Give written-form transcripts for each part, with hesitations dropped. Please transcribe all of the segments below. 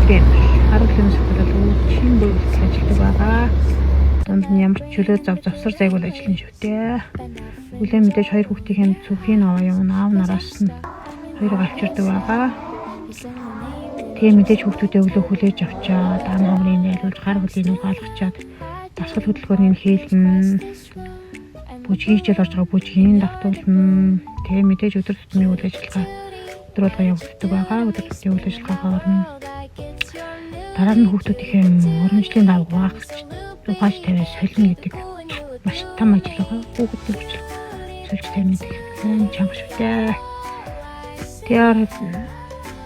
Би 10 км бол өвчин бүрэлдэл ажилладаг байгаа. Дунд нь ямар ч чөлөө зав завсар зайгүй ажиллана шүү дээ. Өглөө мэдээж хоёр хүүхдийн цүнхийг аваа явна. Аав нараас нь хоёрыг авчирдаг байгаа. Тэгээ мэдээж хүүхдүүдээ өглөө хүлээж авчаад ам хамрын найлуулж, гар хүлийн угаалгачаад, дасгал хөдөлгөөнийг хийлгэн, бүжгийн хичээл орж байгаа бүжгийн давтуулна. Тэгээ мэдээж өдөр тутмын үйл ажиллагаа өдөр болго явагддаг байгаа. Өдөр тутмын үйл ажиллагаагаа орно. Дараа нь хүүхдүүдийнхээ урамжлын давг угааж тавиад солино гэдэг маш том ажил байгаа. Хүүхдүүдийн хүчил сольж тавина гэдэг сайн чанга шүү дээ. Тэгээ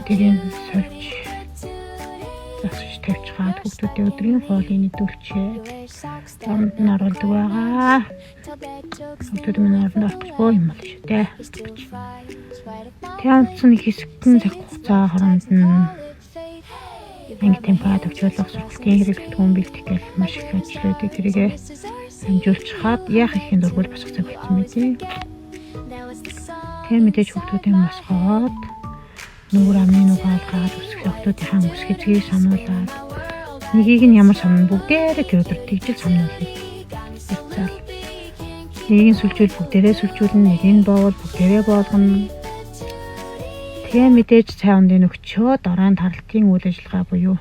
тэрийг сольж засаж тавьчихаад хүүхдүүдээ өдрийн хоолыг идүүлчээд оронд нь оруулдаг байгаа. Хүүхдүүд минь оронд орох гэж боо юм болно шүү дээ. Тэгээ онцсон нэг хэсэгтэн цаг хугацаа хооронд нь анги тамхи төвчөөлөх, сургалтын хэрэглэгдэхүүн бэлтгэх гэл маш их ажил байдаг. Тэрийгэ амжуулчихад яах ихийн дургуул босох цаг болсон мэт. Тэгээ мэдээж хүүхдүүдийн босгоод нүүр амын угаалгаад, үсэх охтуудынхаа үсгэзгийг сануулад, нэгийг нь ямар санана, бүгдээрээ тэр өдөр тэгжил сануулна. Буцаал. Нэгийг нь сүлжүүл бүгдээрээ сүлжүүлнэ, нэгийг нь боовол бүгдээрээ боолгоно. Тэгээ мэдээж цай ундын өгчөөд оройн таралтын үйл ажиллагаа буюу